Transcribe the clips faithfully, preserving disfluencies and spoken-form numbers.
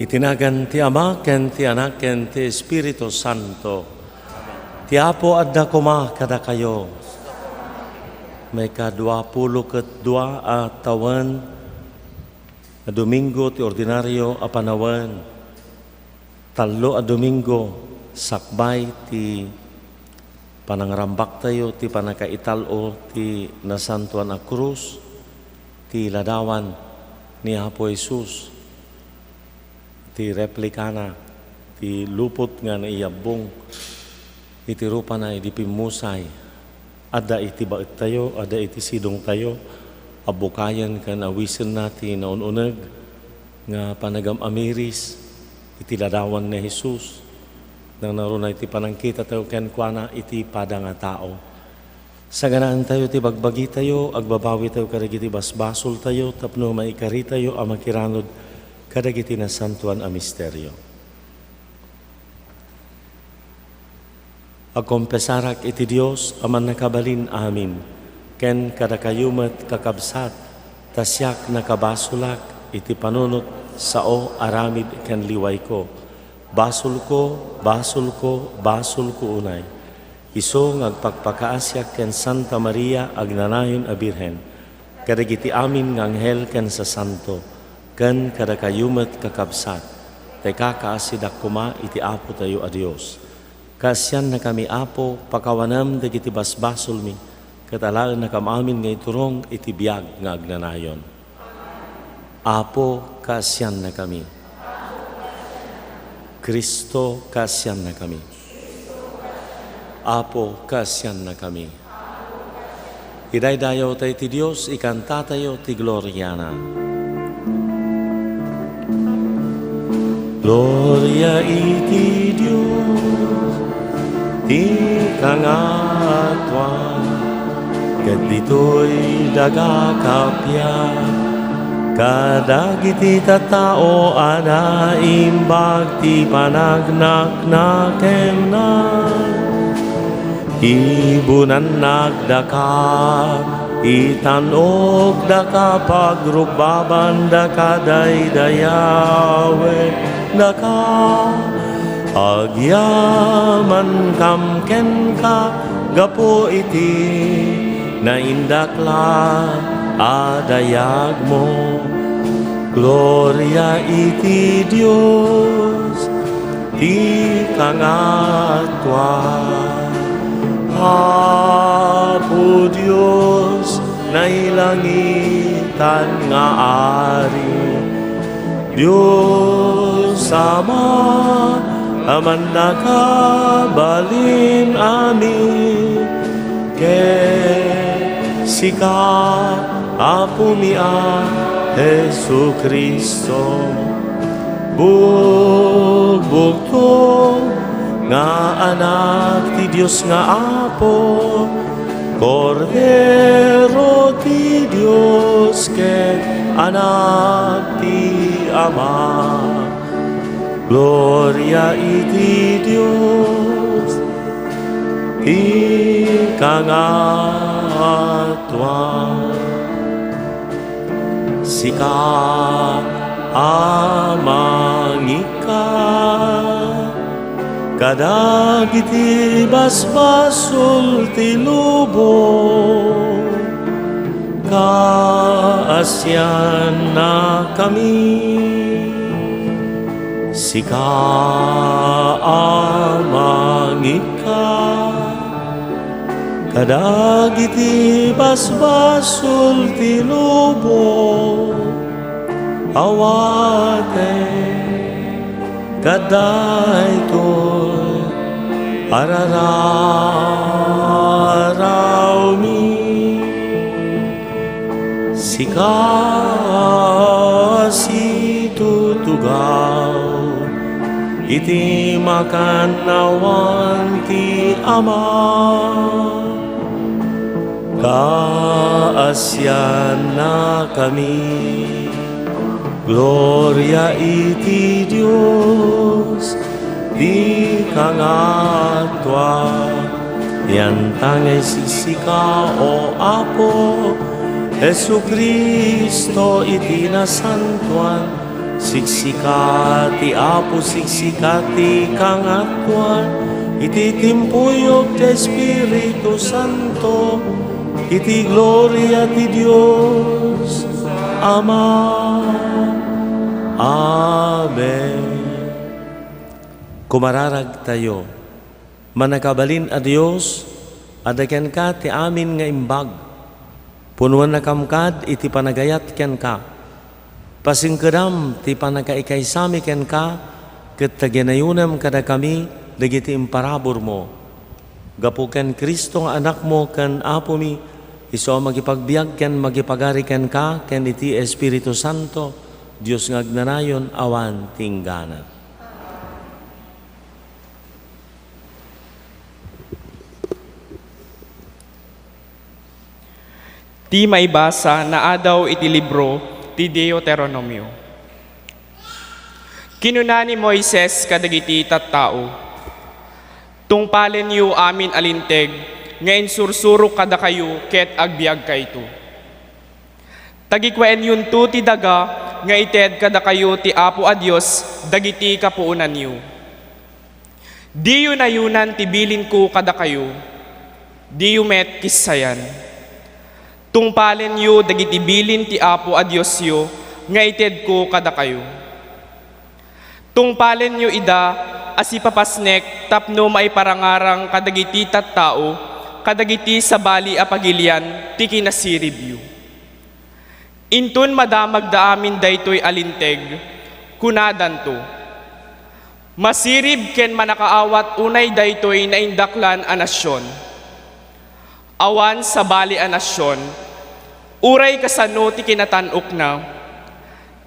Iti nagan ti Ama, ken ti Anak, ken ti Espiritu Santo. Ti Apo adda koma kadakayo. Maikadua pulo ket dua a tawen, a Domingo ti ordinario a panawen. Tallo a Domingo sakbay ti panangrambaktayo ti pannakaital-o ti Nasantoan a Krus, ti ladawan ni Apo Jesus, ti replikana, ti lupot nga naiyabbong iti rupana idi pimmusay. Adda iti baettayo, adda iti sidongtayo a bukayen ken awisenna ti naun-uneg nga panagam-amiris iti ladawan ni Jesus. Nangngaruna iti panangkitatayo kenkuana iti pada nga tao. Saganaentayo ti bagbagitayo, agbabawitayo kadagiti basbasoltayo tapno maikaritayo a makiranod kadagiti nasantoan a misterio. Agkompesarak iti Dios a mannakabalin amin, ken kadakayo met, kakabsat, ta siak nakabasolak iti panunot sao aramid ken liwayko. Basolko, basolko, basolko unay. Isu nga agpakpakaasiak ken Santa Maria agnanayon a Birhen, kadagiti amin nga anghel ken sasanto, ken kadakayo met, kakabsat, ta ikakaasidak koma iti Apotayo a Dios. Kaasiannakami, Apo, pakawanem dagiti basbasolmi, ket alaennakam amin nga iturong iti biag nga agnanayon. Apo, kaasiannakami. Cristo, kaasiannakami. Apo, kaasiannakami. Idaydayawtayo ti Dios, ikantatayo ti gloriana. Gloria iti Dios, ti kangatoan, ket ditoy daga kappia, kadagiti tattao a naimbag ti panagnaknakenna. Ibunannak daka, itan-ok daka, pagrukbaban daka, daydayawek daka. Agyamankam kenka gapu iti naindakla a dayagmo. Gloria iti Dios, ti kangatoan. Apo Dios, nailangitan nga Ari, Dios Ama a mannakabalin amin, ket sika, Apomi a Jesu-Cristo, bugbugtong nga Anak ti Dios nga Apo, Kordero ti Dios ket Anak ti Ama. Gloria iti Dios ti kangatoan. Sika a mangikkat kadagiti basbasol ti lubong, kaasiannakami. Sika a mangikkat kadagiti basbasol ti lubong, awaten kadaytoy a rararawmi. Sika a situtugaw iti makannawan ti Ama, kaasiannakami. Gloria iti Dios ti kangatoan. Yantangay sisika, O Apo Jesu-Cristo, iti nasantoan Siksika ti Apo, siksika ti kangatoan, iti timpuyog ti Espiritu Santo, iti gloria ti Dios Ama. Amen. Kumararagtayo. Mannakabalin a Dios, adda kenka ti amin nga imbag. Punonakam kad iti panagayat kenka. Pasingkedam ti pannakaikaysami kenka, ket taginayonam kadakami dagiti imparaburmo. Gapu ken Cristo nga Anakmo ken Apomi, isu a makipagbiag ken makipagari kenka ken iti Espiritu Santo, Dios nga agnanayon awan ti inggana. Ti maibasa naadaw iti libro ti Deuteronomio. Kinuna ni Moises kadagiti tattao, "Tungpalenyo amin a linteg nga insursurok kadakayo ket agbiagkayto. Tagikuenyonto ti daga nga ited kadakayo ti Apo a Dios dagiti kapuonanyo. Diyo nayonan ti bilinko kadakayo, diyo met kissayan. Tungpalenyo dagiti bilin ti Apo a Diosyo nga itedko kadakayo. Tungpalenyo ida a sipapasnek tapno maiparangarang kadagiti tattao kadagiti sabali a pagilian ti kinasiribyo." Inton madamagda amin daytoy a linteg, kunadanto, "Masirib ken manakaawat unay daytoy naindaklan a nasion. Awan sabali a nasion, uray kasano ti kinatan-okna,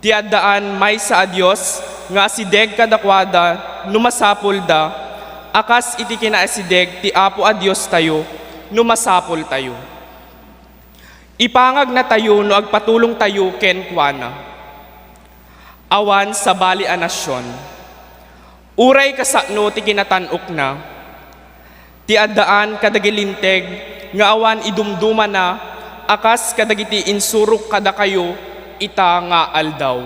ti addaan maysa a Dios nga asideg kadakuada no masapulda, a kas iti kinaasideg ti Apo a Diostayo no masapultayo. Ipangagnatayo no agpatulongtayo kenkuana. Awan sabali a nasion, uray kasano ti kinatan-okna, ti addaan kadagiti linteg nga awan idumdumana a kas kadagiti insurok kadakayo ita nga aldaw."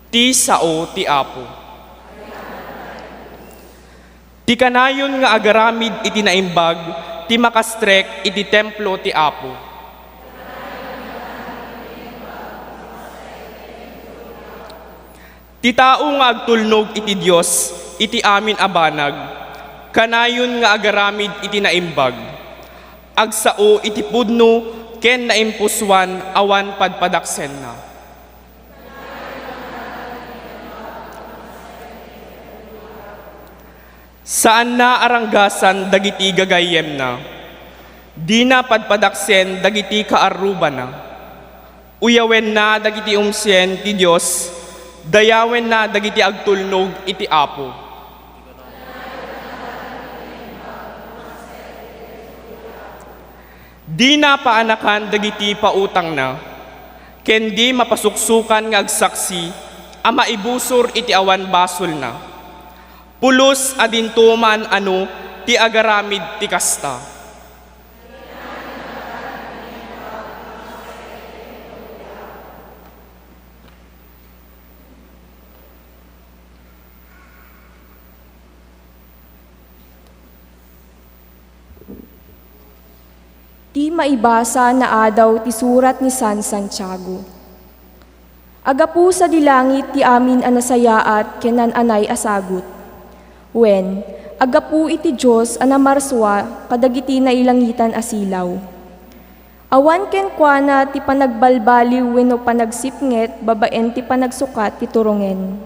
Ti sao ti Apo. Ti kanayon nga agaramid iti naimbag ti makastrek iti templo ti Apo. Ti tao nga agtulnog iti Dios iti amin a banag, kanayon nga agaramid iti naimbag, agsao iti pudno ken naimpusoan awan padpadaksenna. Saanna a ranggasan dagiti gagayyemna. Dina padpadaksen dagiti kaarrubana. Uyawenna dagiti umsien ti Dios, dayawenna dagiti agtulnog iti Apo. Dina paanakan dagiti pautangna, ken di mapasuksokan nga agsaksi a maibusor iti awan basolna. Pulos a dinto maan-ano ti agaramid ti kasta. Ti maibasa naadaw ti surat ni San Santiago. Aggapu sadi langit ti amin a nasayaat ken naan-anay a sagut. Wen, aggapu iti Dios a namarsua kadagiti nailangitan a silaw. Awan kenkuana ti panagbalbaliw wenno panagsipnget babaen ti panagsukat ti turongen.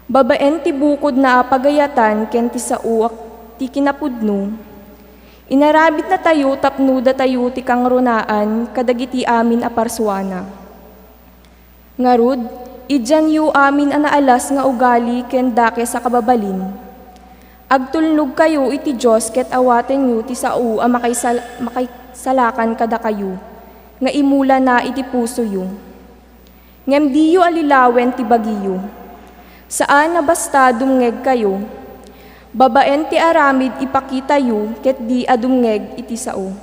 Babaen ti bukodna a pagayatan ken ti sao a ti kinapudno, inaramidnatayo tapno datayo ti kangrunaan kadagiti amin a parsuana. Ngarud, idianyo amin a naalas nga ugali ken dakes a kababalin. Agtulnogkayo iti Dios ket awatenyo ti sao a makaisal-, makaisalakan kadakayo nga imulana iti pusoyo. Ngem diyo allilawen ti bagiyo. Saan a basta dumngegkayo. Babaen ti aramid ipakitayo ket di a dumngeg iti sao.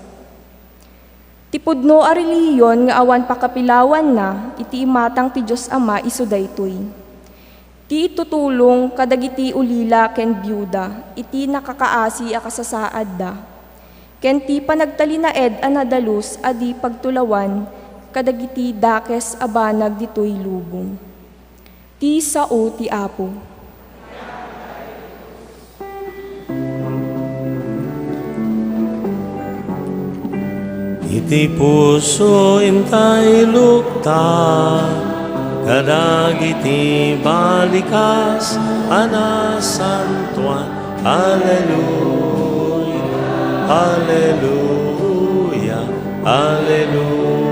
Ti pudno a relihiyon nga awan pakapilawanna iti imatang ti Dios Ama isu daytoy: ti itutulong kadagiti ulila ken biuda iti nakakaasi a kasasaadda, ken ti panagtalinaed a nadalus a di pagtulawan kadagiti dakes a banag ditoy lubong. Ti sao ti Apo. Iti puso intaylokta kadagiti balikas a nasantoan. Alleluia, alleluia, alleluia.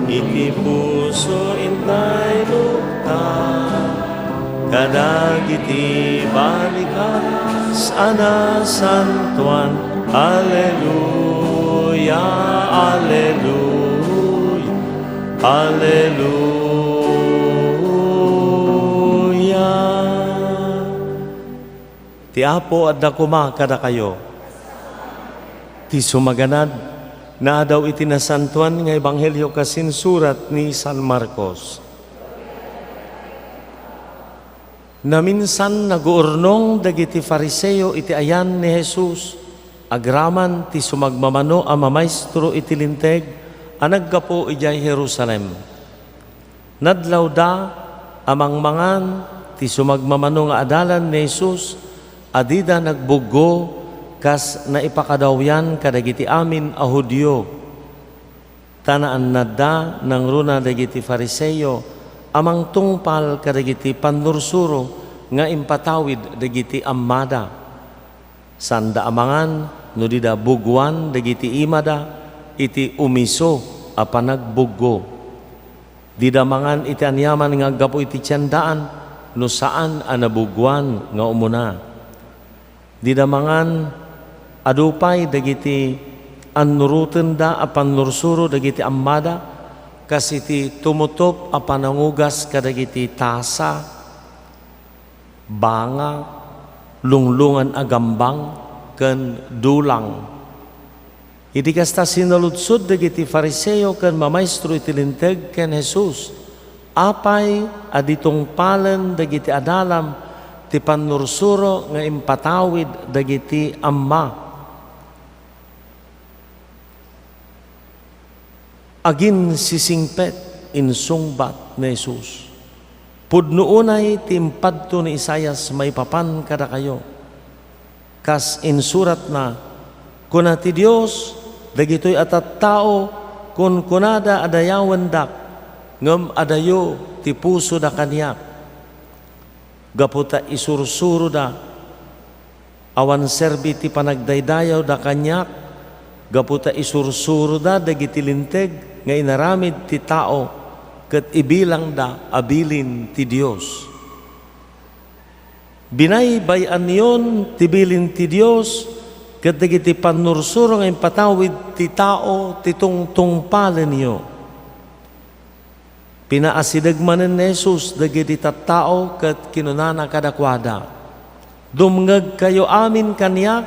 Iti puso intaylokta kadagiti balikas a nasantoan. Alleluia, alleluia, alleluia. Ti Apo adda koma kadakayo. Ti sumaganad, naadaw iti Nasantoan nga Ebanghelio kas insurat ni San Marcos. Naminsan, naguurnong dagiti Fariseo iti ayan ni Jesus agraman ti sumagmamano a mamaestro iti Linteg a naggapu idiay Jerusalem. Nadlawda a mangmangan ti sumagmamano nga adalan ni Jesus a dida nagbuggo kas naipakadawyan kadagiti amin a Judio. Ta naannadda nangruna dagiti Fariseo a mangtungpal kadagiti pannursuro nga impatawid dagiti ammada. Saanda a mangan no dida buggoan dagiti imada iti umiso a panagbuggo. Dida mangan iti aniaman nga aggapu iti tiendaan no saan a nabuggoan nga umuna. Dida mangan adu pay dagiti annurotenda a pannursuro dagiti ammada, kas iti tumutop a panangugas kadagiti tasa, banga, lunglungan a gambang, ken dulang. Idi kasta, sinaludsod dagiti Fariseo ken mamaestro iti Linteg ken Jesus, apay a di tungpalen dagiti adalam ti pannursuro nga impatawid dagiti amma. Aginsisingpet, insungbat ni Jesus, "Pudno unay ti impadto ni Isaias maipapan kadakayo. Kas insuratna, kuna ti Dios, 'Dagitoy a tattao, kunkunada a dayawendak, ngem adayo ti pusoda kaniak. Gapu ta isursuroda, awan serbi ti panagdaydayawda kaniak, gapu ta isursuroda dagiti linteg nga inaramid ti tao, ket ibilangda a bilin ti Dios.' Binaybay-anyon ti bilin ti Dios ket dagiti pannursuro nga impatawid ti tao ti tungtungpalenyo." Pinaasideg manen ni Jesus dagiti tattao ket kinunana kadakuada, "Dumngegkayo amin kaniak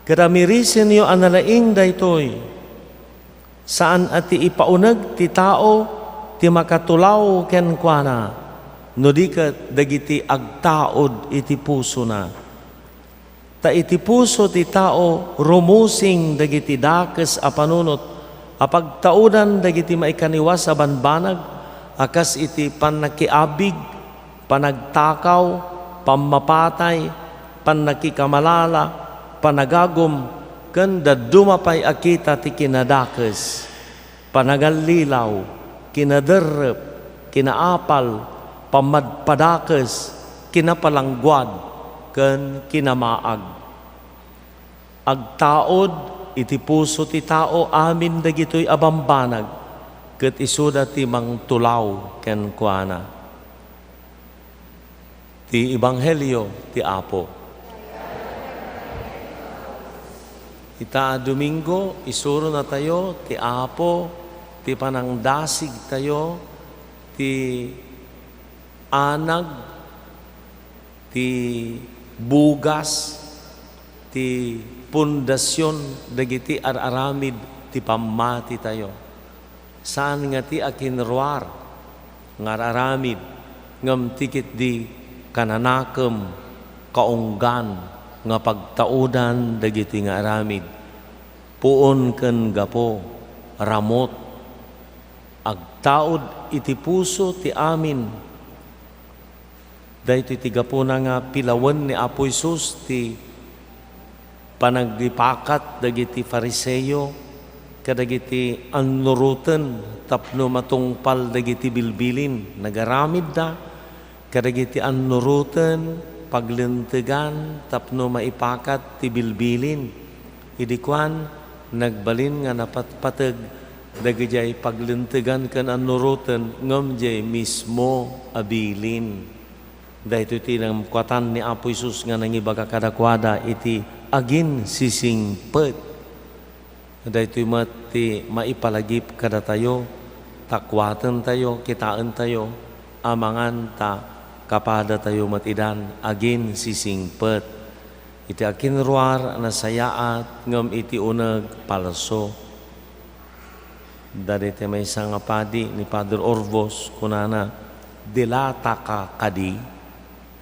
ket amirisenyo a nalaing daytoy. Saan a ti ipauneg ti tao ti makatulaw kenkuana, no di ket dagiti agtaud iti pusona. Ta iti puso ti tao rumusing dagiti dakes a panunot a pagtaudan dagiti maikaniwas a banbanag a kas iti pannakiabig, panagtakaw, pammapatay, pannakikamalala, panagagum, ken dadduma pay a kita ti kinadakes, panagallilaw, kinaderrep, kinaapal, pammadpadakes, kinapalangguad, ken kinamaag. Agtaud iti puso ti tao amin dagitoy a bambanag, ket isuda ti mangtulaw kenkuana." Ti Ebanghelio ti Apo. Ita a Domingo, isurona tayo ti Apo, ti panangdasig tayo, ti anag, ti bugas, ti pundasion dagiti ar-aramid ti pammati tayo. Saan nga ti akinruar nga ar-aramid, ngem ti ketdi kananakem, kaunggan nga pagtaudan dagiti nga aramid. Puon ken gapu, ramut, agtaud iti puso ti amin. Daytoy ti gapuna nga pilawen ni Apo Jesus ti panangipakat dagiti Fariseo kadagiti annuroten tapno matungpal dagiti bilbilin. Nagaramidda kadagiti annuroten, paglentegan tapno maipakat ti bilbilin. Idi kuan, nagbalin nga napatpateg dagidiay paglentegan ken annuroten ngem diay mismo a bilin. Daytoy ti nakuatan ni Apo Jesus nga nangibaga kadakuada iti aginsisingpet. Daytoy met ti maipalagip kadatayo, ta kuatentayo, kitaentayo, amangan ta kapadatayo met idan aginsisingpet. Iti akinruar, nasayaat, ngem iti uneg, palso. Daytoy maysa nga padi ni Father Orvos, kunana, "Delataka kadi?"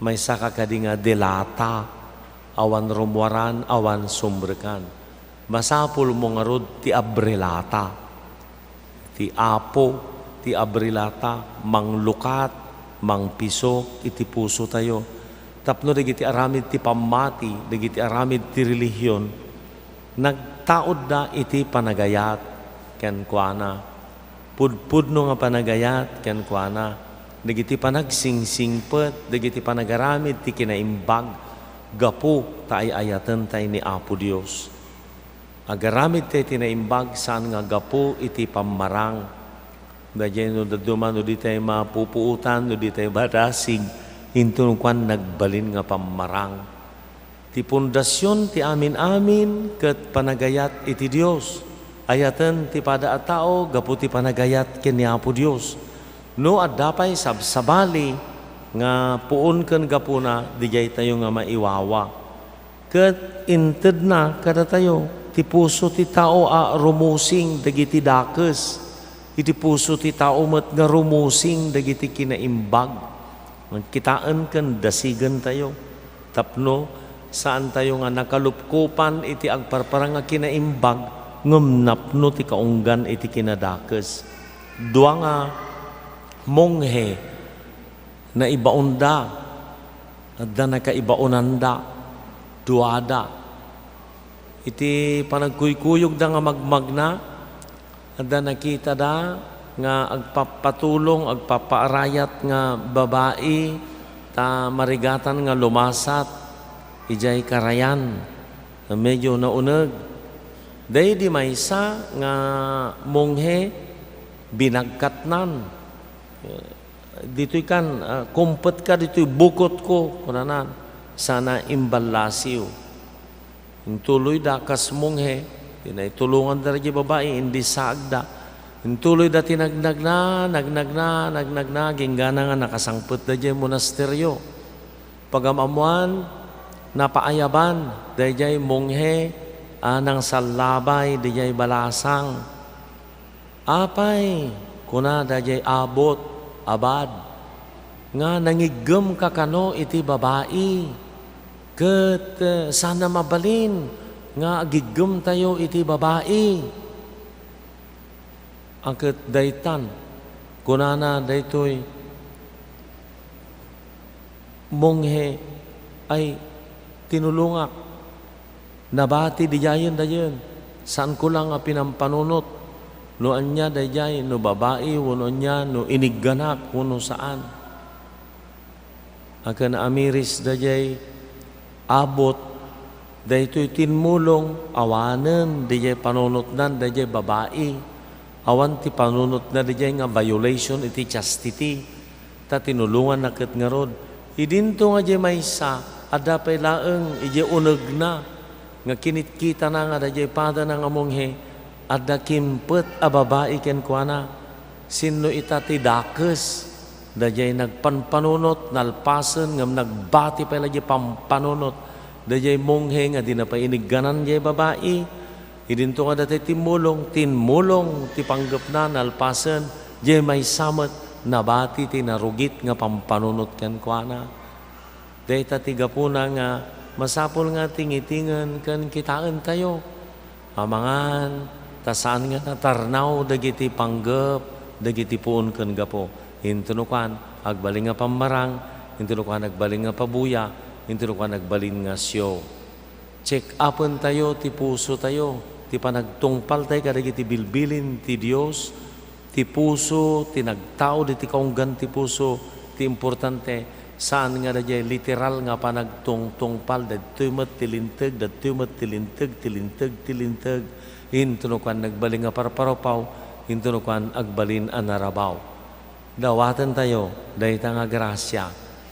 Maysaka kadi nga delata, awan rummuaran, awan sumrekan. Masapulmo ngarud ti abrelata. Ti Apo ti abrilata, manglukat, mangpisok iti pusotayo, tapno dagiti aramid ti pammati, dagiti aramid ti relihion, nagtaudda iti panagayat kenkuana. Pudpudno nga panagayat kenkuana, dagiti panagsingsingpet, dagiti panagaramid ti kinaimbag, gapu ta ay-ayatentay ni Apo Dios. Agaramidtay ti naimbag saan nga gapu iti pammarang. Daydiay no dadduma no ditay mapupuotan, no ditay madasig, inton kuan nagbalin nga pammarang. Ti pundasion ti amin-amin ket panagayat iti Dios. Ayaten ti pada a tao gapu ti panagayat ken ni Apo Dios. No adda pay sabsabali nga puon ken gapuna, daydiaytayo nga maiwawa. Ket intedna kadatayo ti puso ti tao a rumusing dagiti dakes, iti puso ti tao met nga rumusing dagiti kinaimbag. Kitaen ken dasigentayo tapno saantayo nga nakalupkopan iti agparparang nga kinaimbag ngem napno ti kaunggan iti kinadakes. Dua nga monghe naibaonda, adda nakaibaonanda, duada. Iti panagkuykuyogda nga magmagna, adda nakitada nga agpappatulong, agpappaarayat nga babai ta marigatan nga lumasat idiay karayan nga medyo nauneg. Daydi maysa nga monghe, binagkatnan. Ditoy kan, ah, kumpetka ditoy bukotko, kunana, sana imballasiw. Intuloyda kas monghe, ti naitulonganda daydiay babai, indi saagda. Intuloyda ti nagnagna, nagnagna, nagnagna, ginggana nga nakasangpetda diay monasterio. Pagam-ammoan, napaayaban daydiay monghe a nangsallabay daydiay balasang. "Apay," kuna daydiay abot, "abad, nga nangiggemka kano iti babai, ket, eh, saanna mabalin nga agiggemtayo iti babai?" A ket daytan, kunana daytoy monghe, "Ay, tinulongak." Nabati didiayen dayen. Saanko lang a pinampanunot no ania daydiay, no babai wenno ania, no inigganak wenno saan. Akin amiris daydiay abot, daytoy timmulong, awanen daydiay panunotnan daydiay babai. Awan ti panunotna daydiay nga violation iti chastity. Ta tinulonganna ket ngarud, Idinto nga diay maysa, adda pay laeng idiay unegna nga kinitkitana nga daydiay padana nga monghe, adda kimpet a babai kenkuana. Sinno ita ti dakes? Daydiay nagpanpanunot, nalpasen ngem nagbati pay la diay pampanunot daydiay monghe nga dina pay inigganan diay babai. Idinto nga datay timmulong, timmulong ti panggepna, nalpasen, diay maysa met, nabati ti narugit nga pampanunot kenkuana. Dayta ti gapuna nga masapul nga tingitingen ken kitaentayo. Amangan, ta saan nga natarnaw dagiti panggep, dagiti puon ken gapu. Intono kuan, agbalin nga pammarang, intono kuan, agbalin nga pabuya, intono kuan, agbalin nga sio. Check-upentayo ti pusotayo, ti panagtungpaltayo kadagiti bilbilin ti Dios, ti puso, ti nagtaud iti kaunggan ti puso, ti importante, saan nga daydiay literal nga panagtungtungpal, dagtoy met ti linteg, dagtoy met ti linteg, ti linteg, ti linteg, intono kuan nagbalin nga parparupaw, intono kuan agbalin a narabaw. Dawatentayo dayta nga grasia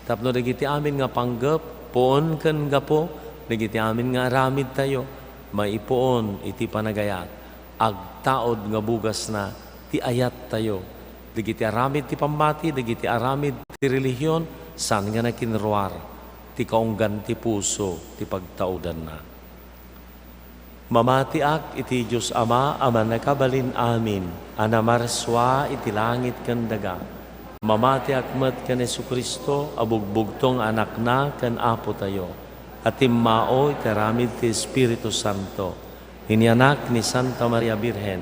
tapno dagiti amin nga panggep, puon ken gapu, dagiti amin nga aramidtayo, maipuon iti panagayat, agtaud nga bugasna ti ayattayo. Dagiti aramid ti pammati, dagiti aramid ti relihion, saan nga nakinruar ti kaunggan ti puso ti pagtaudanna. Mamatiak iti Dios Ama a Mannakabalin-amin a namarsua iti langit ken daga. Mamatiak met ken Jesu-Cristo a bugbugtong a Anakna ken Apotayo, a timmao iti aramid ti Espiritu Santo. Inianak ni Santa Maria Birhen,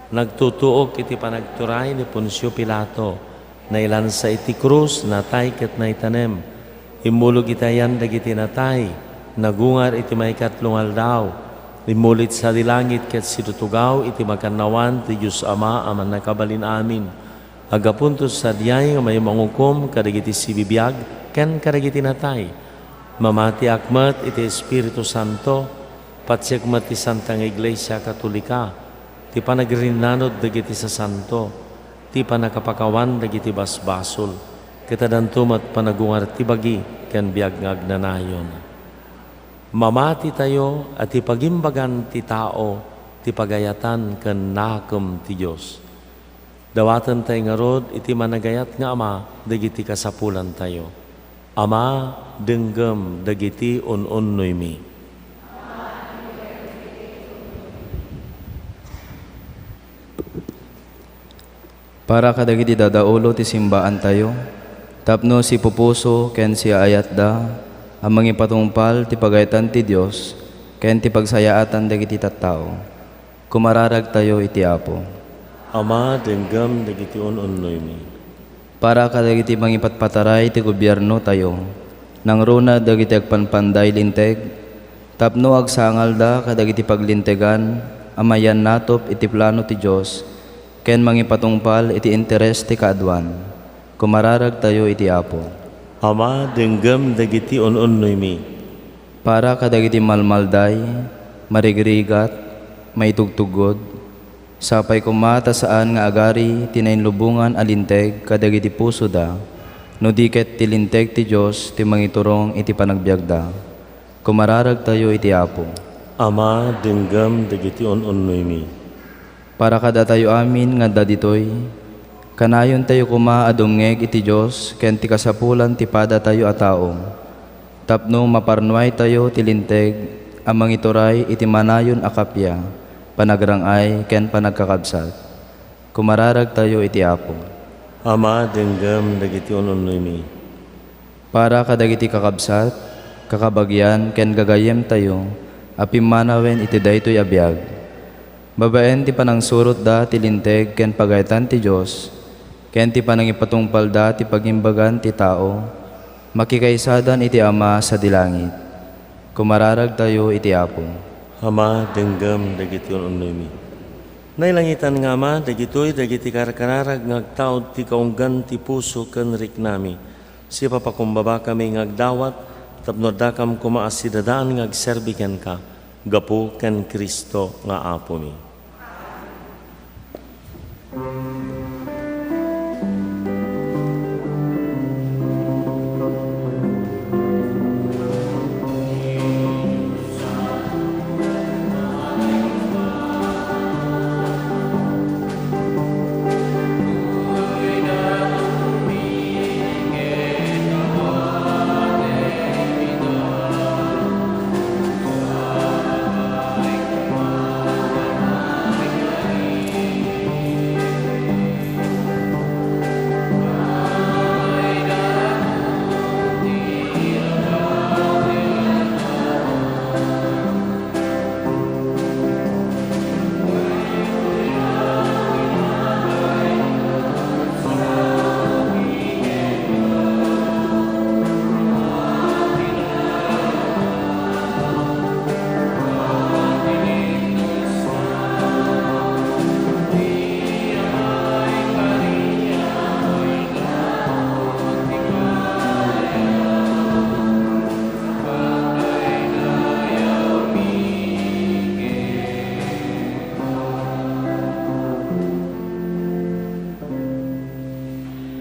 nagtutuok iti panagturay ni Poncio Pilato, nailansa iti krus, natay ket naitanem. Immulog iti ayan dagiti natay, nagungar iti maikatlo nga aldaw, immulit sadi langit ket sidutugaw iti makannawan ti Dios Ama a Mannakabalin-amin. Aggapunto sadiay nga mayat mangukom kadagiti sibibiag ken kadagiti natay. Mamatiak met iti Espiritu Santo, patiek met ti Santa nga Iglesia Katolika, ti panagrinnanod dagiti sasanto, ti pannakapakawan dagiti basbasol, ket addanto met panagungar ti bagi ken biag nga agnanayon. Mamatitayo a ti pagimbagan ti tao ti pagayatan ken nakem ti Dios. Dawatentayo ngarud iti managayat nga Ama dagiti kasapulantayo. Ama, denggem dagiti un-unnoymi. Para kadagiti dadaulo ti simbaantayo, tapno sipupuso ken siaayatda a mangipatungpal ti pagayatan ti Dios ken ti pagsayaatan dagiti tattao. Kumararagtayo iti Apo. Ama, denggem dagiti un-unnoymi. Para kadagiti mangipatpataray ti gobiernotayo, nangruna dagiti agpanpanday linteg, tapno agsangalda kadagiti paglintegan a mayannatop iti plano ti Dios ken mangipatungpal iti interes ti kaaduan. Kumararagtayo iti Apo. Ama, denggem dagiti un-unnoymi. Para kadagiti malmalday, marigrigat, maitugtuggod, sapay koma ta saan nga agari ti nainlubongan a linteg kadagiti pusoda, no di ket ti linteg ti Dios ti mangiturong iti panagbiagda. Kumararagtayo iti Apo. Ama, denggem dagiti un-unnoymi. Para kadatayo amin nga adda ditoy, kanayontayo koma a dumngeg iti Dios ken ti kasapulan ti padatayo a tao, tapno maparnuaytayo ti linteg a mangituray iti manayon a kappia, panagrang-ay, ken panagkakabsat. Kumararagtayo iti Apo. Ama, denggem dagiti un-unnoymi. Para kadagiti kakabsat, kakabagian, ken gagayyemtayo a pimmanawen iti daytoy a biag. Babaen ti panangsurotda ti linteg ken pagayatan ti Dios, ken ti panangipatungpalda ti pagimbagan ti tao, makikaisadan iti Ama sadi langit. Kumararagtayo iti Apo. Ama, denggem dagiti un-unnoymi. Nailangitan nga Ama, dagitoy dagiti karkararag nga agtaud ti kaunggan ti puso ken riknami. Sipapakumbabakami nga agdawat tapno addakam koma a sidadaan nga agserbi kenka gapu ken Cristo nga Apomi.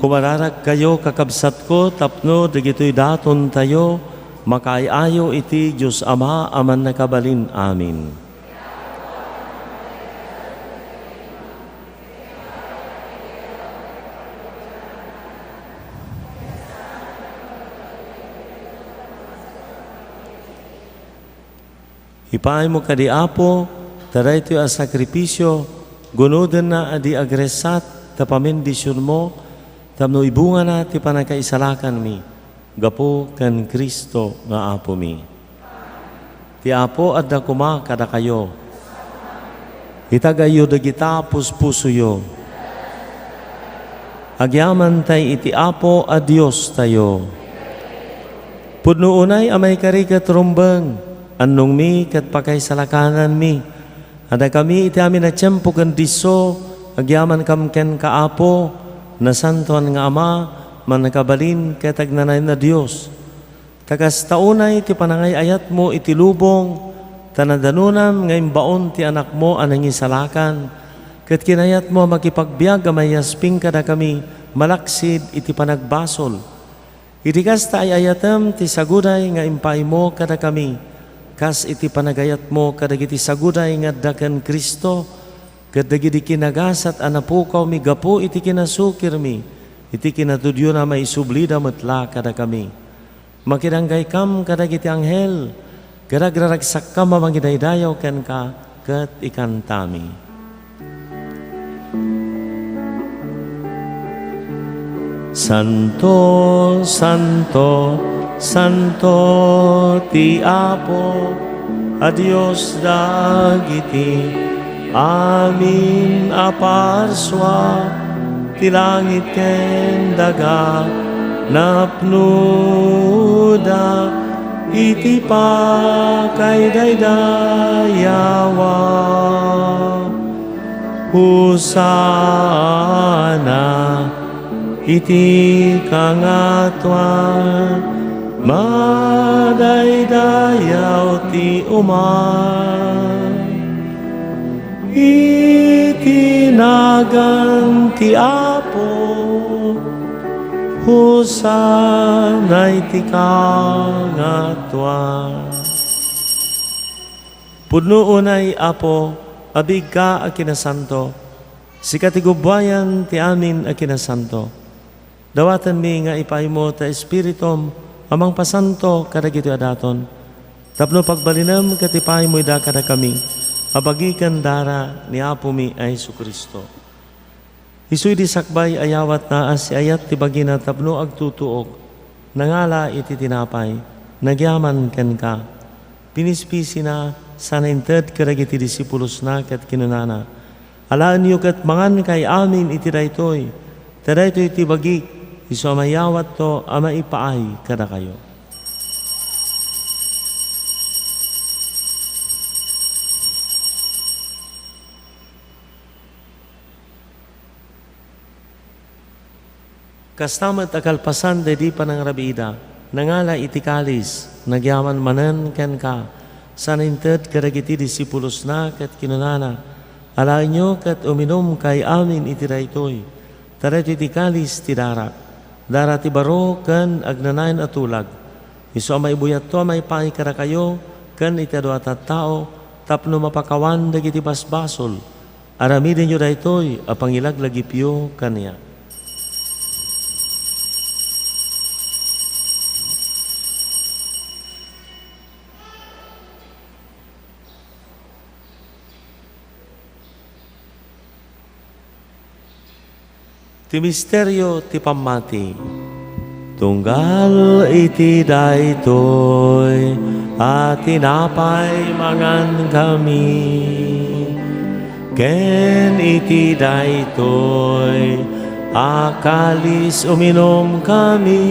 Kumararagkayo, kakabsatko, tapno dagitoy datontayo makaay-ayo iti Dios Ama a Mannakabalin. Amen. Ipaaymo kadi, Apo, ta daytoy a sakrifisio, gunodenna a di agressat ta pamendisionmo, tapno ibungana ti pannakaisalakanmi gapu ken Cristo nga Apomi. Ti Apo adda koma kadakayo. Itagayyo dagita puspusoyo. Agyamantay iti Apo a Diostayo. Pudno unay a maikari ket rumbeng, annongmi ket pakaisalakananmi. Adakami iti amin a tiempo ken disso, agyamankam kenka, Apo, nasantoan nga Ama, mannakabalin ket agnanayon a Dios. Ta kasta unay ti panangay-ayatmo iti lubong, ta nadanonam nga imbaon ti Anakmo a nangisalakan, ket kinayatmo a makipagbiag a maiyasping kadakami malaksid iti panagbasol. Idi kasta ay-ayatem ti saguday nga impaaymo kadakami, kas iti panagayatmo kadagiti saguday nga adda ken Cristo, ket dagidi kinagasat a napukawmi gapu iti kinasukirmi, iti kinatudiona maisublida met la kadakami. Makidanggay kam kadagiti anghel, ket agraragsak kam a mangidaydayaw kenka, ket ikantami. Santo, santo, santo ti Apo a Dios dagiti amin a parsua, ti langit ken daga napnoda iti pakaidaydayawa. Hosanna iti kangatoan, madaydayaw ti umay iti nagan ti Apo. Hosanna iti kangatoan. Pudno unay, Apo, a biigka a kinasanto. Sika ti gubbuayan ti amin a kinasanto. Dawatenmi nga ipaaymo ta Espiritum a mangpasanto kadagiti a daton, tapno pagbalinem ket ipaaymo ida kadakami a bagi ken dara ni Apomi a Jesu-Cristo. Isu idi sakbay a yawatna a siayat ti bagina tapno agtutuok, nangala iti tinapay, nagyaman kenka. Pinispisina, sana inted kadagiti disipulosna ket kinunana, "Alaenyo ket mangankay amin iti daytoy, ta daytoy ti bagik, isu a mayawatto a maipaay kadakayo." Kasta met a kalpasan daydi panangrabiida, nangala iti kalis, nagyaman manen kenka, sana inted kadagiti disipulosna ket kinunana, "Alaenyo ket uminumkay amin iti daytoy, ta daytoy ti kalis ti dara, dara ti baro ken agnanayon a tulag, isu a maibuyatto a maipaay kadakayo ken iti adu a tattao tapno mapakawan dagiti basbasol." Aramidenyo daytoy a pangilaglagipyo kaniak. Ti misterio ti pammati. Tunggal iti daytoy a tinapay mangankami, ken iti daytoy a kalis uminumkami,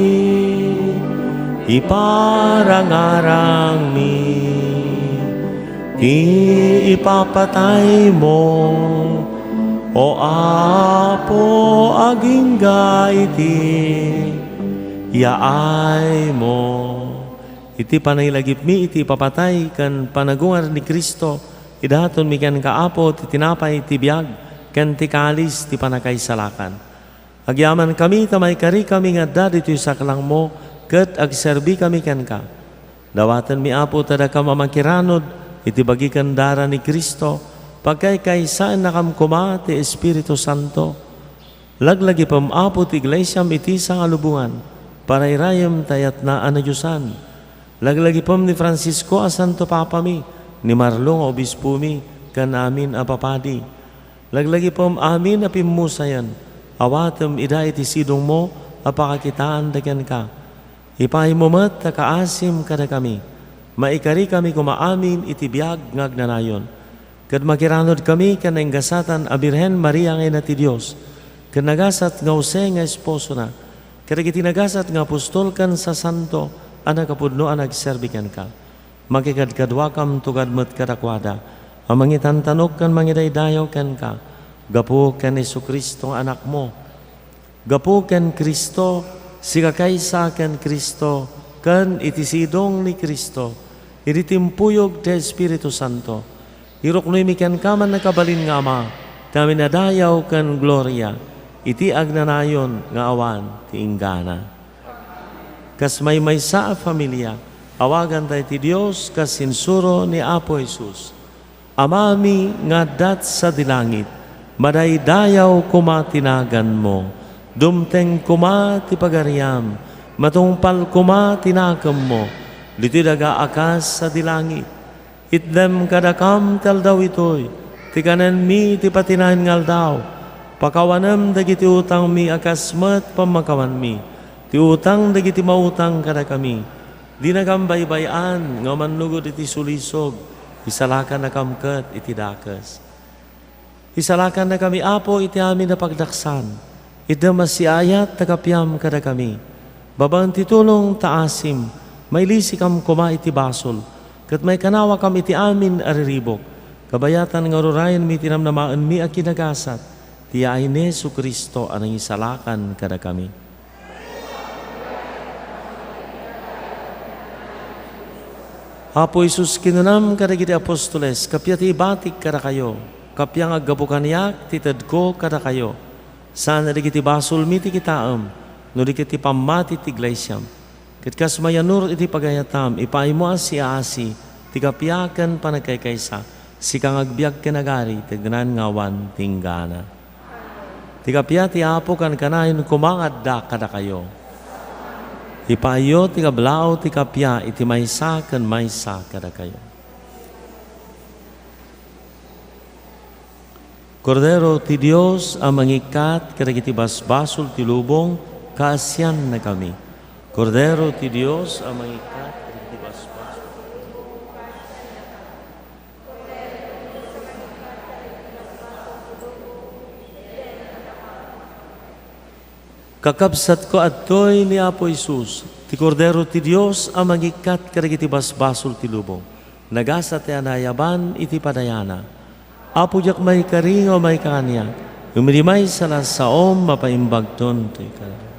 iparangarangmi ti ipapataymo, O Apo, agingga iti yaaymo. Iti panangilagipmi iti ipapatay ken panagungar ni Cristo, idatonmi kenka, Apo, ti tinapay ti biag ken ti kalis ti pannakaisalakan. Agyamankami ta maikarikami nga adda ditoy saklangmo ket agserbikami kenka. Dawatenmi, Apo, ta dakam a makiranod iti bagi ken dara ni Cristo, pagkaykaysaennakam koma ti Espiritu Santo. Laglagipem, Apo, ti iglesiam iti sangalubongan, parayrayem ta ayatna a nadiosan. Laglagipem ni Francisco a Santo Papami, ni Marlo nga Obispomi, ken amin a papadi. Laglagipem amin a pimmusayen, awatem ida iti sidongmo a pakakitaanda kenka. Ipaaymo met ta kaasim kadakami. Maikarikami koma amin iti biag nga agnanayon. Ket makiranodkami ken naingasatan a Birhen Maria nga Ina ti Dios, ken nagasat nga Jose nga esposona, kadagiti nagasat nga apostol ken sasanto a nakapudno a nagserbi kenka. Makikadkaduakam tugad met kadakuada a mangitantanok ken mangidaydayaw kenka, gapu ken Jesu-Cristo nga Anakmo. Gapu ken Cristo, sikakaysa ken Cristo, ken iti sidong ni Cristo, idi timpuyog ti Espiritu Santo, iruknoymi kenka, mannakabalin nga Ama, ti amin a dayaw ken gloria, iti agnanayon nga awan ti inggana. Kas maymaysa a familia, awaganta iti Dios kas insuro ni Apo Jesus. Amami nga adda sadi langit, madaydayaw koma ti naganmo. Dumteng koma ti pagariam, matungpal koma ti nakemmo, ditoy daga a kas sadi langit. Itdem kadakam ti aldaw itoy, ti kanenmi ti patinaen nga aldaw. Pakawanem dagiti utangmi a kas met pammakawanmi ti utang dagiti mautang kadakami. Dinakam baybay-an nga umannugod iti sulisog, isalakannakam ket iti dakes. Isalakannakami, Apo, iti amin a pagdaksan. Itdem a siaayat ta kapiam kadakami. Babaen ti tulong ta asim, mailisikam koma iti basol, ket maikanawakam iti amin a riribuk. Kabayatan nga ururayenmi ti namnamaenmi a kinagasat, ti yaay ni Jesu-Cristo a nangisalakan kadakami. Apo Jesus, kinunam kadagiti apostoles, kappia ti ibatik kadakayo, kappia nga aggapu kaniak ti tedko kadakayo. Saan a dagiti basolmi ti kitaem, no di ket ti pammati ti iglesiam. Ket kas mayannurot iti pagayatam, ipaaymo a siaasi ti kappia ken panagkaykaysa, sika nga agbiag ken agari ti agnanayon nga awan ti inggana. Ti kappia ti Apo kankanayon koma nga adda kadakayo. Ipaayyo ti kablaaw ti kappia iti maysa ken maysa kadakayo. Kordero ti Dios a mangikkat kadagiti basbasol ti lubong, kaasiannakami. Kordero ti Dios a mangikkat kadagiti basbasol. Kakabsatko, adtoy ni Apo Jesus, ti Kordero ti Dios a mangikkat kadagiti basbasol ti lubong. Nagasat a naayaban iti padayana. Apo, diak maikari nga umayka kaniak, ngem idi maysa la, saom, mapaimbagton toy kaniak.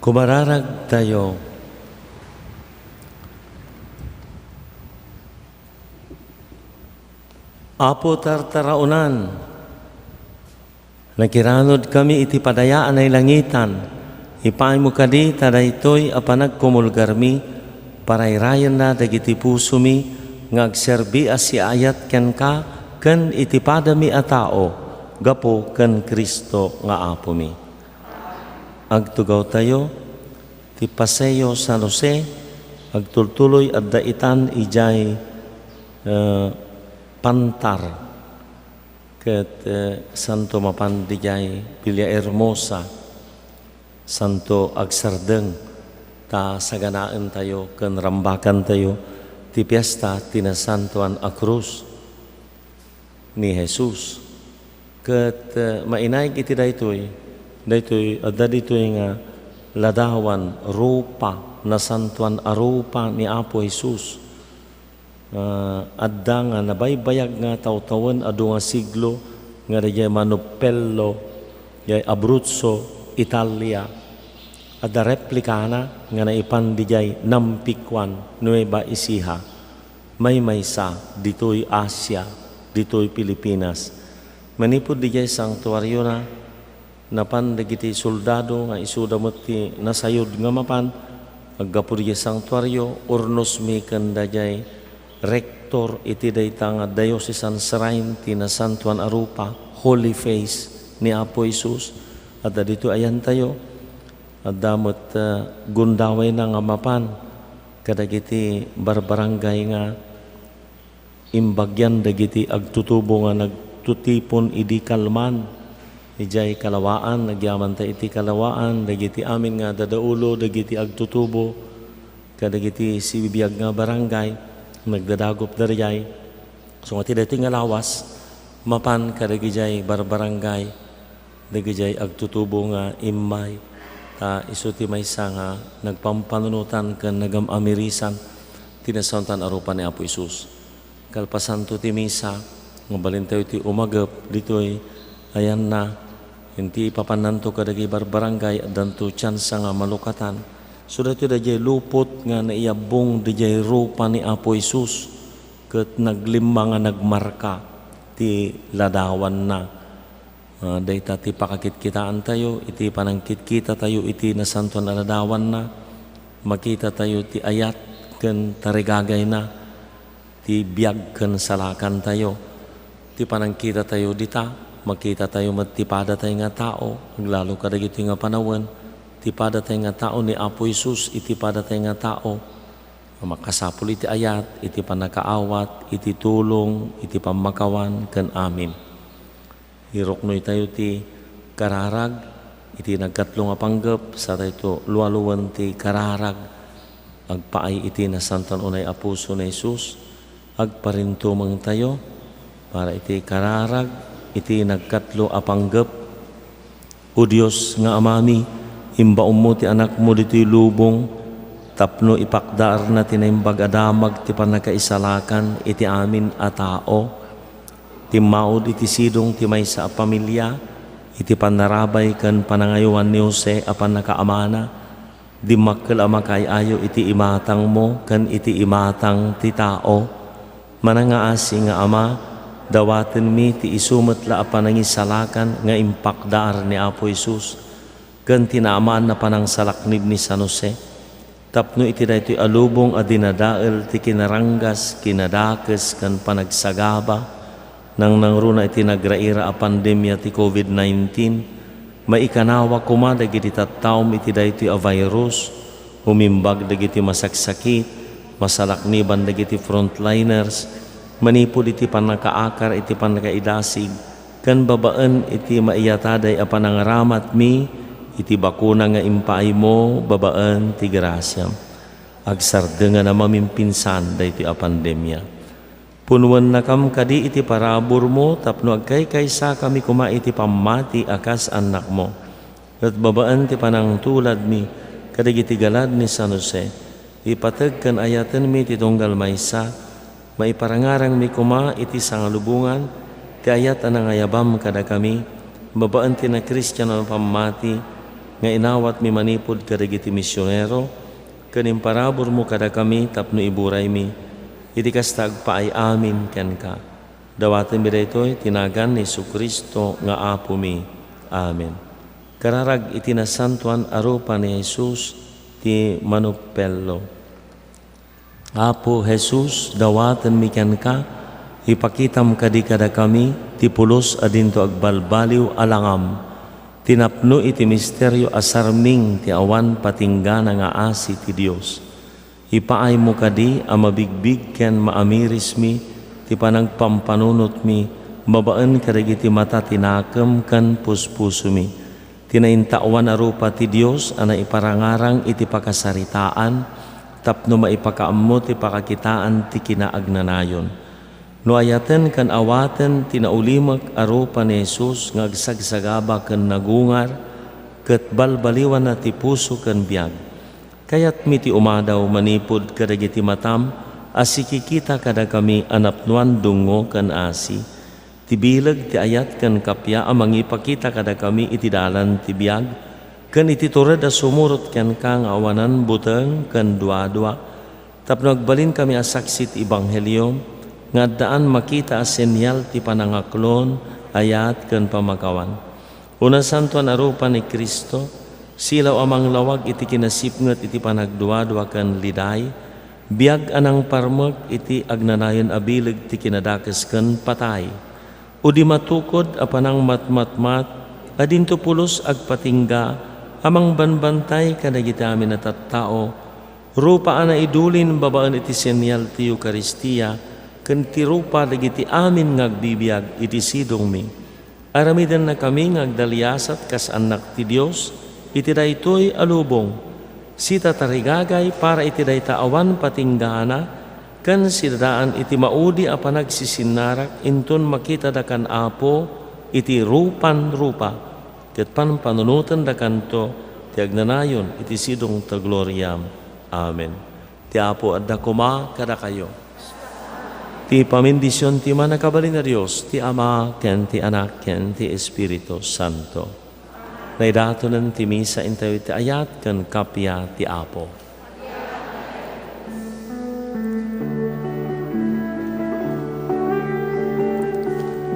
Kumararagtayo. Apo tartaraonan, nakiranudkami iti padaya a nailangitan. Ipaaymo kadi ta daytoy a panagkumulgarmi, parayrayenna dagiti pusomi nga agserbi a siaayat kenka ken iti padami a tao gapu ken Cristo nga Apomi. Agtugawtayo ti Paseo San Jose, agtultuloy adda itan idiay, eh, Pantar, ket, eh, santo mapan didiay Villahermosa, santo agsardeng, ta saganaentayo ken rambakantayo ti fiesta ti Nasantoan a Krus ni Jesus. Ket, eh, mainaig iti daytoy, daytoy, adda ditoy nga ladawan, rupa, nasantoan a rupa ni Apo Jesus. Ah, adda nga nabaybayag nga tawtawen adu nga siglo nga diay Manupello, diay Abruzzo, Italia. Adda replikana nga naipan diay Nampicuan, Nueva Ecija. Maymaysa ditoy Asia, ditoy Pilipinas. Manipud didiay sanktuariona, napan dagiti soldado nga isuda met ti nasayod nga mapan. Aggapu didiay sanktuario, urnosmi ken daydiay rektor iti dayta nga diocesan shrine ti Nasantoan a Rupa, Holy Face ni Apo Jesus. Adda ditoy ayantayo, adda met, eh, gundawayna nga mapan kadagiti barbarangay nga imbagian dagiti agtutubo nga nagtutipon idi kalman. Idiay kalawaan, agyamanta iti kalawaan, dagiti amin nga dadaulo, dagiti agtutubo, kadagiti sibibiag nga barangay, nagdadagop daydiay. So, nga ti daytoy nga lawas, mapan kadagidiay barbarangay, dagidiay agtutubo nga immay, ta isu ti maysa nga nagpampanunotan ken nagam-amirisan ti nasantoan a rupa ni Apo Jesus. Kalpasanto ti misa, mabalintayo ti umagep ditoy ayanna, iti ipapannanto kadagiti barbarangay, addanto tiansa nga malukatan. So, daytoy daydiay lupot nga naiyabbong daydiay rupa ni Apo Jesus, ket naglimma nga nagmarka ti ladawanna. Ah, dayta ti pakakitkitaantayo iti panangkitkitatayo iti nasantoan a ladawanna. Makitatayo ti ayat ken tarigagayna ti biag ken salakantayo. Ti panangkitatayo dita, makitatayo met ti padatay nga tao, aglalo kadagitoy nga panawen, ti padatay nga tao ni Apo Jesus iti padatay nga tao. Makasapul iti ayat, iti pannakaawat, iti tulong, iti pammakawan, ken amin. Iruknoytayo ti kararag iti nagkatlo nga panggep, satayto lualuwen ti kararag agpaay iti nasantoan unay a puso ni Jesus. Agparintumengtayo para iti kararag iti nagkatlo a panggep. O Dios nga Amami, imbaonmo ti Anakmo ditoy lubong tapno ipakdaarna ti naimbag a damag ti pannakaisalakan iti amin a tao. Timmaud iti sidong ti maysa a pamilia, iti pannarabay ken panangayowan ni Jose a pannakaamana, dimmakkel a makaay-ayo iti imatangmo ken iti imatang ti tao. Manangaasi nga Ama, dawatenmi ti isu met la a panangisalakan nga impakdaar ni Apo Jesus ken ti naamaan a panangsalaknib ni San Jose. Tapno iti daytoy a lubong a dinadael ti kinaranggas, kinadakes, ken panagsagaba, nangnangruna iti nagraira a pandemia ti covid nineteen, maikanawa koma dagiti tattaom iti daytoy a virus, umimbag dagiti masaksakit, masalakniban dagiti frontliners, manipud iti pannakaakar iti pannakaidasig, ken babaen iti maiyataday a panangaramatmi iti bakuna nga impaaymo babaen ti grasiam. Agsardengan a mamimpinsan daytoy a pandemia. Punnuennakam kadi iti paraburmo tapno agkaykaysakami koma iti pammati a kas annakmo. Ket babaen ti panangtuladmi kadagiti galad ni San Jose, ipateg ken ayatenmi ti tunggal maysa, maiparangarangmi koma iti sangalubongan ti ayat a nangayabam kadakami, babaen ti nakristiano a pammati, nga inawatmi manipud kadagiti misionero, ken imparaburmo kadakami tapno iburaymi iti kasta agpaay amin kenka. Dawatenmi daytoy ti nagan ni Jesu-Cristo nga Apomi. Amen. Kararag iti nasantoan a rupa ni Jesus ti manupello. Apo Jesus, dawatenmi kenka, ipakitam kadi kadakami ti pulos a dinto agbalbaliw a langam, ti napno iti misterio a sarming ti awan patinggana nga asi ti Dios. Ipaaymo kadi a mabigbig ken maamirismi ti panagpampanunotmi babaen kadagiti mata ti nakem ken puspusomi. Ti naintaoan a rupa ti Dios a naiparangarang iti pakasaritaan tapno maipakaammo ti pakakitaan ti kinaagnanayon. No ayaten ken awaten ti naulimek a rupa ni Jesus nga agsagsagaba ken nagungar ket balbaliwanna ti puso ken biag, kayatmi ti umadaw manipud kadagiti matam a sikikita kadakami a napnoan dungngo ken asi. Ti bileg ti ayat ken kappia a mangipakita kadakami iti dalan ti biag ken iti tured a sumurot kenka nga awanan buteng ken duadua, tapno agbalinkami a saksi ti ebanghelio nga addaan makita a senyal ti panangaklon, ayat, ken pamagawan. O nasantoan a rupa ni Cristo, silaw a manglawag iti kinasipnget iti panagduadua ken liday, biag a nangparmek iti agnanayon a bileg ti kinadakes ken patay. O di matukod a panangmatmatmat a dinto pulos agpatingga a mangbanbantay kadagiti amin a tattao, rupa a naidulin babaen iti senyal ti Eukaristia ken ti rupa dagiti amin nga agbibiag iti sidongmi. Aramidennakami nga agdaliasat kas annak ti Dios iti daytoy a lubong. Sitatarigagay para iti dayta awan patinggana ken sidadaan iti maudi a panagsisinarak inton makitada kan Apo iti rupan-rupa, ket panpanunotendakanto ti agnanayon iti sidongto a gloria. Amen. Ti Apo adda koma kadakayo. Ti pamindision ti Mannakabalin a Dios, ti Ama, ken ti Anak, ken ti Espiritu Santo. Naidatonen ti misa intayo ti ayat ken kappia ti Apo.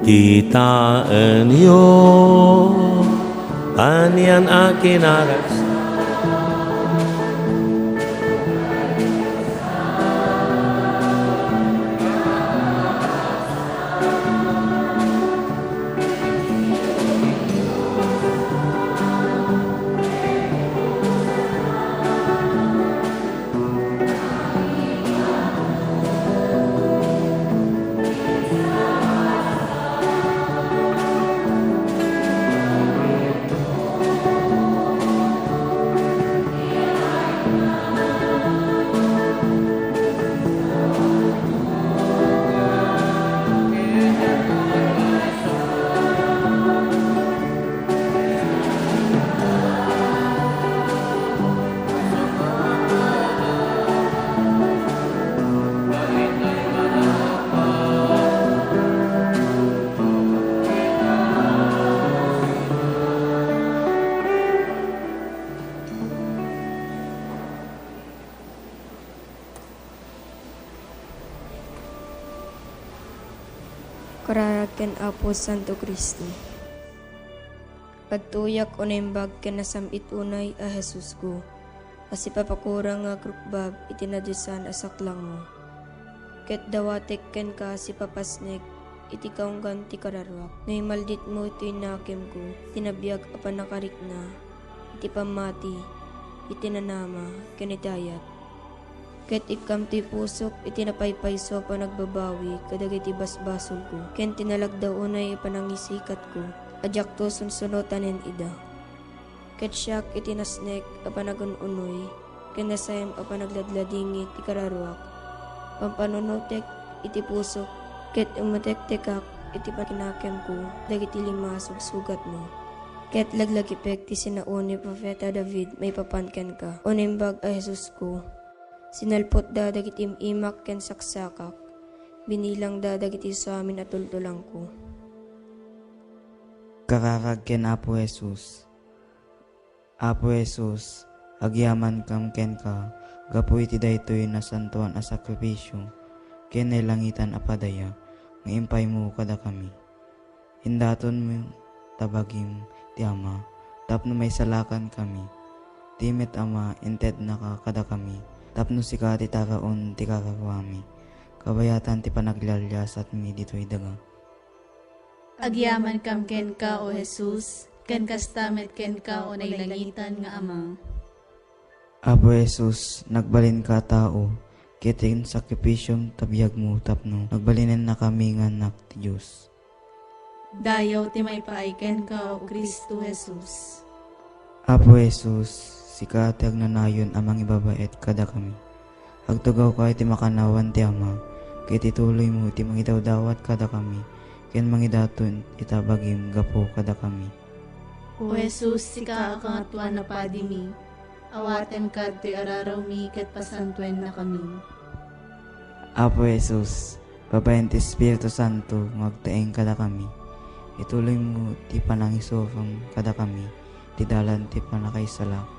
Kitaenyo, anian a kinaragsak. Kararag ken Apo Santo Cristo. Agtuyak o naimbag ken nasam-it unay a Jesusko, a sipapakurang nga agrukbab iti nadiosan a saklangmo. Ket dawatek kenka a sipapasnek iti kaunggan ti kararuak. No imalditmo toy nakemko ti nabiag a pannakarikna iti pammati, iti nanama, ken iti ayat. Ket ikkam toy pusok iti napaypayso a panagbabawi kadagiti basbasolko, ken ti nalagda unay a panangisikatko a diakto sunsunotanen ida. Ket siak iti nasnek a panagun-unoy ken nasaem a panagladladingit ti kararuak. Pampanunotek iti pusok, ket umetektekak iti pakinakemko dagiti lima a sugsugatmo. Ket laglagipek ti sinao ni Profeta David maipapan kenka, o Naimbag a Jesusko. Sinalputda dagiti im-imak ken saksakak, binilangda dagiti isuamin a tultulangko. Kararag ken Apo Jesus. Apo Jesus, agyamankam kenka gapu iti daytoy nasantoan a sakrifisio ken nailangitan a padaya nga impaymo kadakami. Indatonmo ta bagim ti Ama tapno maisalakankami. Ti met Ama, intednaka kadakami tapno sika ti taraon ti kararuami, kabayatan ti panaglalyasatmi ditoy daga. Agyamankam kenka, O Jesus, ken kasta met kenka, O nailangitan nga Ama. Apo Jesus, nagbalinka a tao, ket insakripisom ta biagmo tapno nagbalinennakami nga annak ti Dios. Dayaw ti maipaay kenka, O Cristo Jesus. Apo Jesus, sika ti agnanayon a mangibabaet kadakami. Agtugawka iti makannawan ti Ama, ket ituloymo ti mangidawdawat kadakami, ken mangidaton ita bagim gapu kadakami. O Jesus, sika a Kangatoan a Padimi, awatenka ditoy ararawmi ket pasantuennakami. Apo Jesus, babaen ti Espiritu Santo nga agtaeng kadakami, ituloymo ti panangisurom kadakami ti dalan ti pannakaisalakan.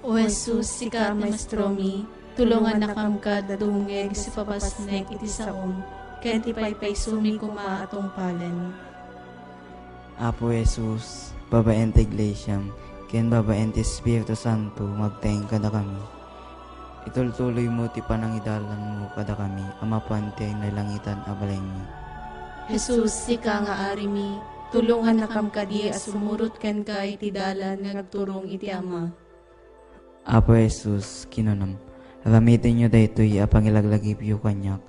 O Jesus, sika a Maestromi, tulongannakam kad a dumngeg sa ipapasnek iti saom, ken ti paypaysomi koma a tungpalen. Apo Jesus, babaen ti Iglesiam, ken babaen ti Espiritu Santo, nga agtaeng kadakami. Itultuloymo ti panangidalanmo kadakami a mapan ti nailangitan a balaymi. Jesus, sika nga Arimi, tulongannakam kadi a sumurot kenka iti dalan nga agturong iti Ama. Apo Jesus, kinunam, aramidyo daytoy a pangilaglagipyo kaniak,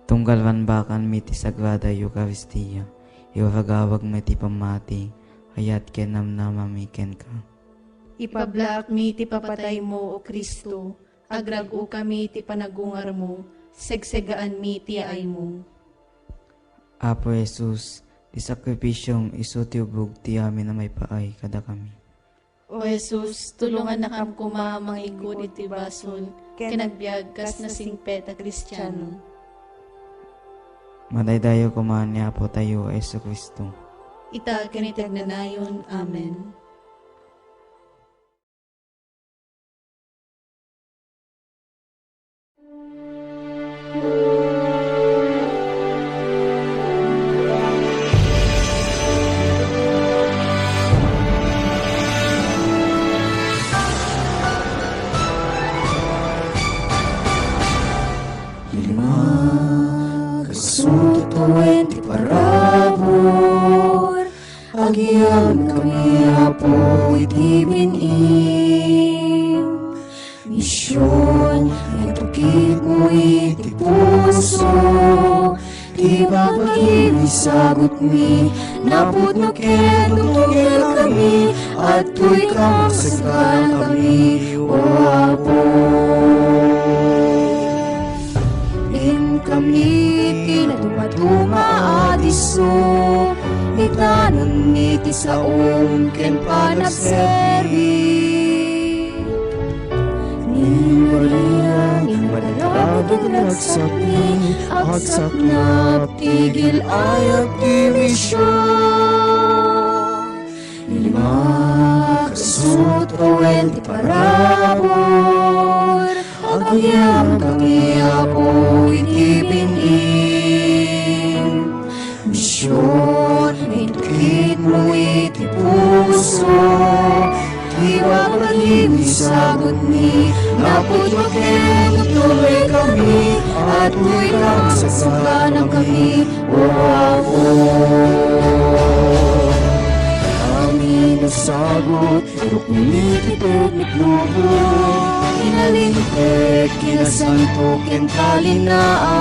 tunggal rambakanmi ti Sagrada Eukaristia, iragawagmi ti pammati, ayat ken namnamami kenka. Ipablaakmi ti papataymo, O Cristo, agrag-okami ti panagungarmo, segsegaanmi ti yaaymo. Apo Jesus, ti sakrifisiom isu ti ubog ti amin a maipaay kadakami. O Jesus, tulongannakam koma a mangikut iti basol ken agbiag kas nasingpet a Kristiano. Madaydayaw koma ni Apotayo a Jesu-Cristo. Ita ken iti agnanayon. Amen. Lima, kasu ti tawen ti parabur, agyamankami, Apo, iti bin-im. Mision, itukitmo iti puso, ti babagim isagutmi, naputmo ken tutungekami, adtoy ka magsagana kami, O Apo. Inkami ti natumatuma a disso, itanonmi ti saom ken panagserbi. Ni Maria, ni Maria, nga agsakmi, agsaknap ti gil-ayat ti mision. Lima, kasu ti tawen ti parabur, agyamankami, Apo, iti bin-im. Mision, itukitmo iti puso, ti babagim isagutmi, naputmo ken tutungekami, adtoy ka magsagana kami, O Apo. Amin a sagut, irukmi ti teknik lubo, inalinteg, kinasanto, ken talinaay.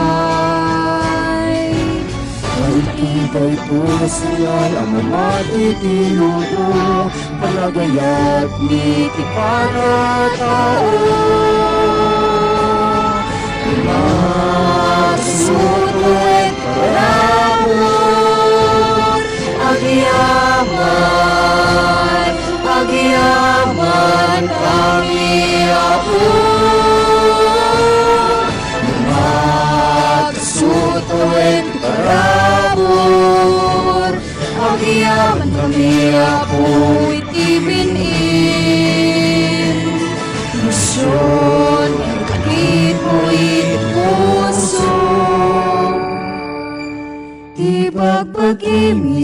Ay, iti daytoy a signal a mamati ti lubo, panagayat ni ti pangatao. Masutuek parabur, agyaman, agyaman kami, Apo. Masutuek parabur, agyaman kami, Apo, iti bin-im.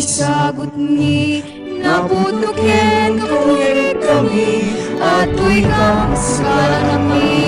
isagutmi, naputoken kami, atoy kang sakalanami,